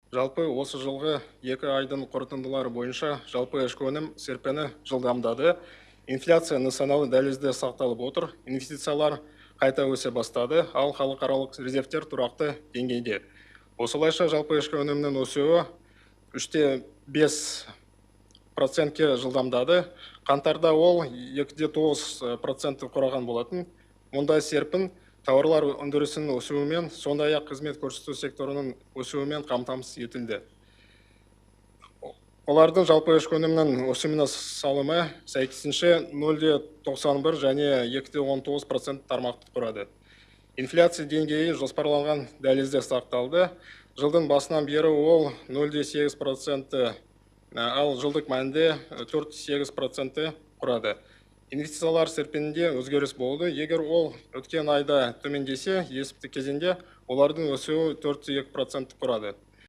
Жалпы осы жылғы 2 айдың қорытындылары бойынша жалпы ішкі өнім серпіні жылдамдады. Инфляция нысаналы дәлізде сақталып отыр, инвестициялар қайта өсе бастады, ал халықаралық резервтер тұрақты деңгейде. Осылайша жалпы ішкі өнімнің өсуі 3,5%-ке жылдамдады. Қаңтарда ол 2,9%-ті құраған болатын. Мұндай серпін тауарлар өндірісінің өсуімен, сондай-ақ қызмет көрсету секторының өсуімен қамтамасыз етілді. Олардың жалпы ішкі өнімнің өсіміне салымы сәйкесінше 0,91 және 2,19% тармақты құрады. Инфляция деңгейі жоспарланған дәлізде сақталды. Жылдың басынан бері ол 0,8%-ті, ал жылдық мәнде 4,8%-ті құрады. Инвестициялар серпінінде өзгеріс болды. Егер ол өткен айда төмендесе, есепті кезеңде олардың өсуі 4,2%-ті құрады.